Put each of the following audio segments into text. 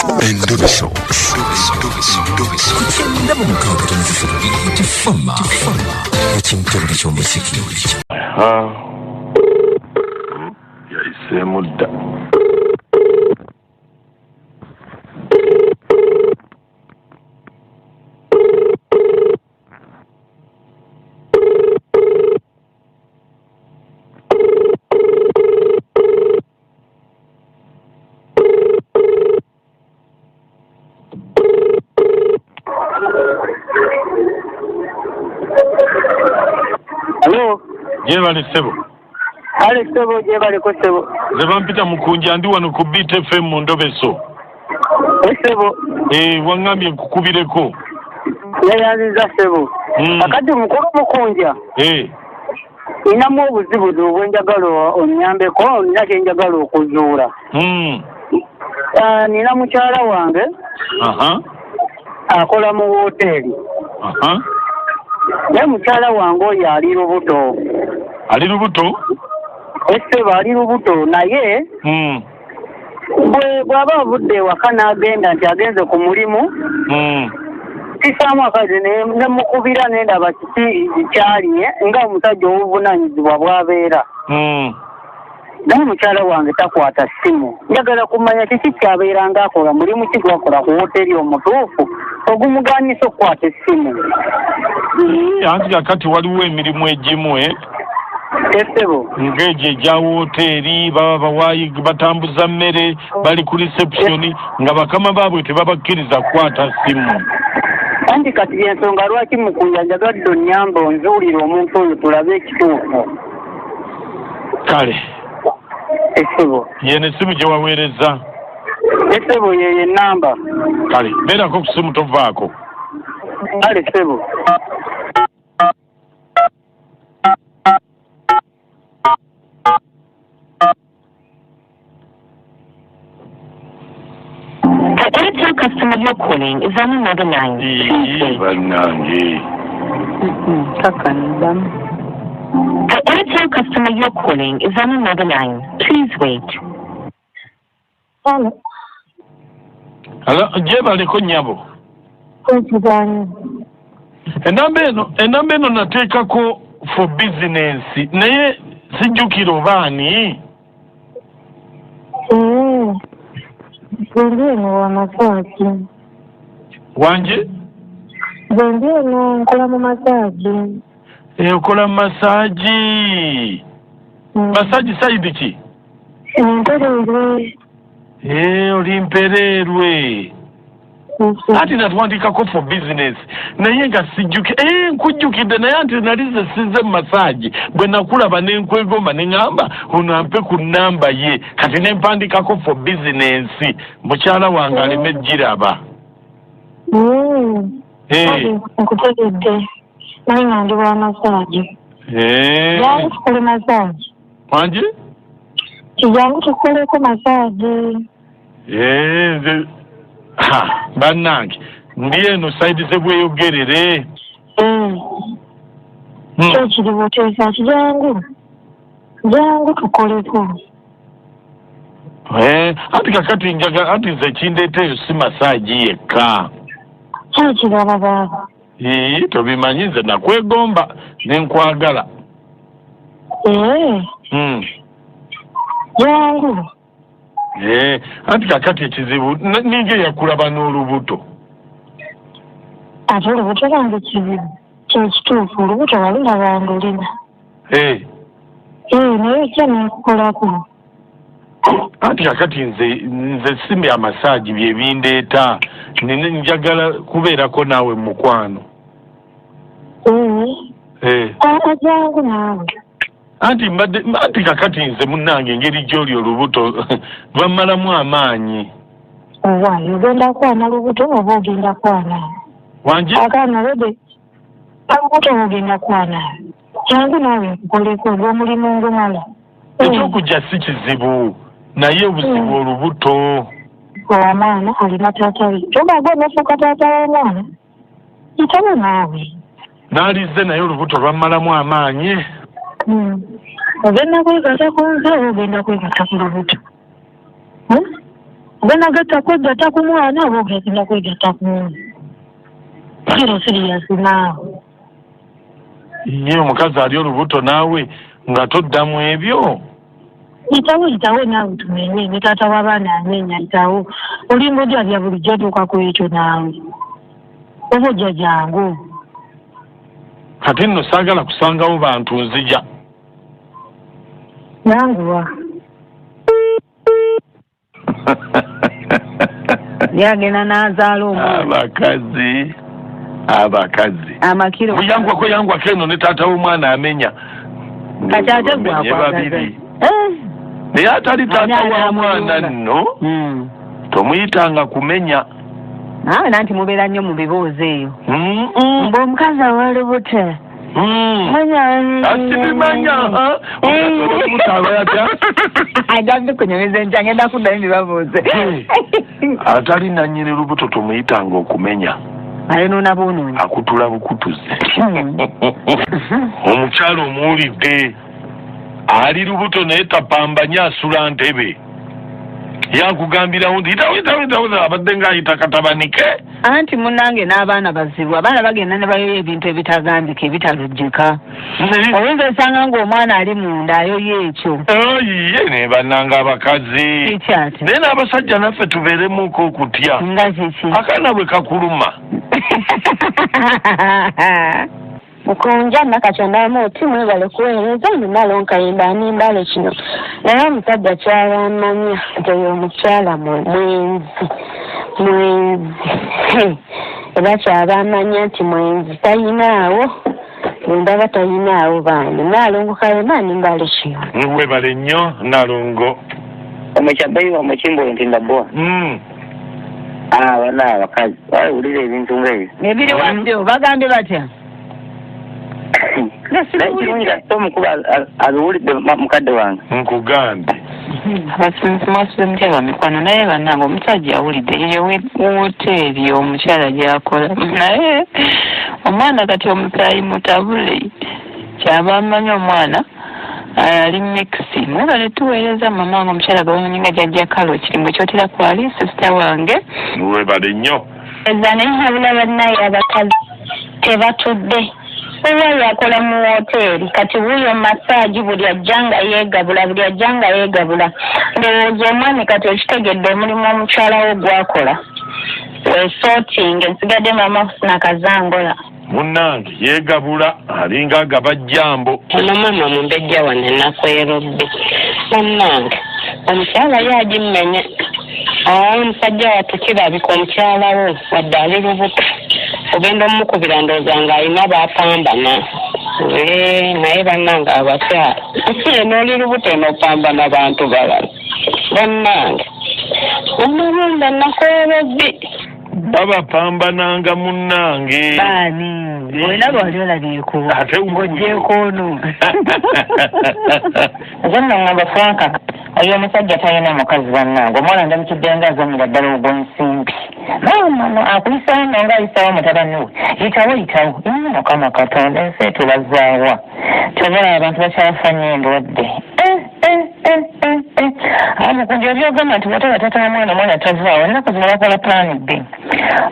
Endobeso. Ku 96.3 Tifama ekimtebule ky'omuziki. Yayiseemu dda. Alo, Gyebale ssebo. Ale ssebo, gyebaleko ssebo. Nze bampita Mukunja, ndi wano ku Beat FM mu Ndobeso. Ssebo. Eh, waŋŋambye nkukubireko. Yayanziza ssebo. Akati mukulu Mukunja. Eh. Ninamu obuzibuzi obwenjagala onnyambeko, nina kye njagala okuzuula. Nina mukyala wange. Akola mu woteeri. Naye mukyala wange oyo ali lubuto. Ali lubuto? Ssebo, ali lubuto naye bw'aba avudde ewaka n'agenda nti agenze ku mulimu, kisaamu akazi ne mukubira ne ndaba kiki kyali nga omusajja ow'obuvunaanyizibwa bw'abeera. Naye mukyala wange takwata ssimu. Njagala kumanya kiki ky'abeera ng'akola, mulimu ki gwakola ku woteeri omutuufu ogumugaanyisa okukwata essimu. Anti kakati waliwo emirimu egimu Ssebo. Ng'egyo egya woteeri, baba bawaayi, batambuza mmere, bali ku reception nga bakama baabwe tebabakkiriza kukwata ssimu. Anti kati y'ensonga lwaki Mukunja njagadde onnyambe onzuulire omuntu oyo tulabe ekituufu. Kale. Ssebo. Yeno essimu gye waweereza. Ssebo, yeyo ennamba. Kale, beerako ku ssimu tovaako. Kale ssebo. The Airtel customer you're calling is on another line. Please wait. Bannange. Takandamu. The Airtel customer you're calling is on another line. Please wait. Hello. Hello, gyebaleko nnyabo. Kwekiganye. Enamba eno nateekako for business naye sijjukira obaani. Nze ndi eno wa massage. Wange? Nze ndi eno nkola mu massage. Okola massage. Massage side ki? Mpereerwe. Oli Mpereerwe. Anti natwandikako for business naye nga sijjuki. Nkujjukidde naye anti nali ze sizze mu massage bwe nakulaba ne nkwegomba ne ŋŋamba ono ampe ku nnamba ye, kati ne mpandikako for business mukyala wange aleme giraba. Nkutegedde naye nga ndi wa massage. Jangu tukole massage. Wangi? Jangu tukoleko massage. Nze bannange ndi eno side ze bweyogerere. Kyo kiri buteesa ki, jangu. Jangu tukoleko. Anti kakati njaga anti nze kindeeta eyo si massage yekka. Kyo kiraba baaba. Tobimanyi nze nakwegomba ne nkwagala. Jangu. Anti kakati ekizibu ninga eyakulaba n'olubuto. Ate olubuto lwange kizibu. Kye kituufu olubuto walulaba ndulina. Naye kya nenkukolako. Anti kakati nze si bya massage bye bindeeta. Nina njagala kubeerako naawe mukwano. Jangu naawe. Anti mbadde, anti kakati nze munnange engeri gy'oli olubuto lwammalamu amaanyi. Owaaye, ogenda kwana lubuto oba ogenda kwana? Wangi? Akaana lede, olubuto oba ogenda kwana? Jangu naawe nkukoleko ogw'omulimu ngumala. Ekyokujja si kizibu, naye obuzibu olubuto. Omwana alina taata we. Ky'oba gwe n'ofuuka taata w'omwana? Yitawo naawe. Naalizze naye olubuto lwammalamu amaanyi. Ogenda kwegatta ku nze oba ogenda kwegatta ku lubuto? Ogenda gatta kwegatta ku mwana oba ogenda kwegatta ku mwana? Kiro siriyasi naawe. Ye omukazi ali olubuto naawe nga toddamu ebyo. Yitawo, yitawo naawe tumenye, ne taata w'abaana amenya, yitawo. Olinga odyabya bulijjo otuuka ku ekyo naawe. Oba ojja jangu. Kati nno saagala kusangawo bantu, nzija. Yanguwa. Yagenda n'azaala omwana. Abakazi, abakazi. Amakiro. Yanguwako, yanguwako eno ne taata w'omwana amenya. Kati ate gwe Bamenye akwagaza. babiri. Naye atali taata Ani wa mwana anamuyunga? nno tomuyitanga kumenya. Naawe nanti mubeera nnyo mu bibuuzo eyo. Mm-mm. Mbu omukazi aw'olubuto. Manya. Asibimanya, ha? Omukazi ow'olubuto aba atya? Ajja bikunyumiza enkya, ngenda kuddayo mbibabuuze. Atali nannyini lubuto tomuyitanga okumenya. Ayonoona bwonoonyi. Akutula bukutuzi. Omukyala omuwulidde ali lubuto naye tapambanye, asula ntebe. Yakugambirawo nti yitawo, yitawo, yitawo, abadde ng'ayita katabanike. Anti munnange n'abaana bazibu, abaana bagenda ne bayoya ebintu ebitagambika, ebitalujjika. Oyinza osanga ng'omwana ali munda ayoya ekyo. Oyiye ne bannanga abakazi. Kiki ate? Naye n'abasajja naffe tubeeremuko okutya. Nga kiki? Akaana bwe kakuluma. Mukunja Nakatonda oti mwebale kuweereza nina Nkayemba nimbale kino, naye omusajja kyabamanya nti oyo omukyala mwenzi, mwenzi, era kyaba amanya nti mwenzi, tayinaawo ndaba, tayinaawo baani. Naalongo Kayemba nimbale kino. Webale nnyo, Nalongo. Omukyabayiwa omukimbo nti ndaboa. Bana abakazi wawulira ebintu ngaebyo. Ebiriwa byo bagambye batya? Ekirungi ate omukuba abiwulidde mukadde wange. Nkugambye. Mwasuze mutya bamikwano? Naye bannange, omusajja awulidde eyo woteeri omukyala gyakola, naye omwana kati omusaayi mutabule, kyaba amanyi omwana ali mixed. Mwebale tuweereza mama wange omukyala gwebamanyi nga Jjajja Kalo Kirimbo kyotera kwali sister wange. Webale nnyo. Eza naye habula bannaye abakazi tebatudde. Owa yakola mu woteeri, kati wuuyo massage, buli ajja nga yeegabula, buli ajja nga yeegabula. Ndowooza omwami kati okitegedde omulimu omukyala wo gwakola. Weesootinge nsigadde mama Husna Kazangola. Munnange yeegabula alinga agaba jjambo. Ono maama mumbejja wano ennaku erobbe, bannange omukyala ye agimmenye. Omusajja wattu kirabika omukyala wo wadde ali lubuto ogenda omukubira, ndowooza ng'alina baapambana. Naye bannange abakyala, eno oli lubuto eno opambana bantu balala, bannange omulumba ennaku erobbi. Babapambananga munnange. Baani olina lwali olabyeko? Ate wuuyo. Ng'ogyeko ono. Nze nno ŋŋamba Franka oyo omusajja talina mukazi. Bannange, omwana ndabikidde nga azanyira ddala ogw'ensimbi. Maama akuyisawo nno nga ayisawo mutabani we, yitawo, yitawo. Mukama Katonda, ensi etulazaawa? Kyobala abantu bakyafa nnyo endwadde. Mukunja obyogamba nti bwotaba tata wa mwana, omwana tavaawo. Ennaku zino bakola plan B,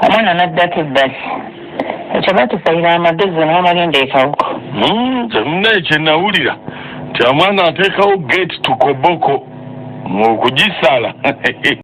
omwana n'addako ebbali. Ekyo batusayira amagezi n'amagenda ekawuka. Naye kyenawulira nti omwana ateekawo gate tukoboko okugisala.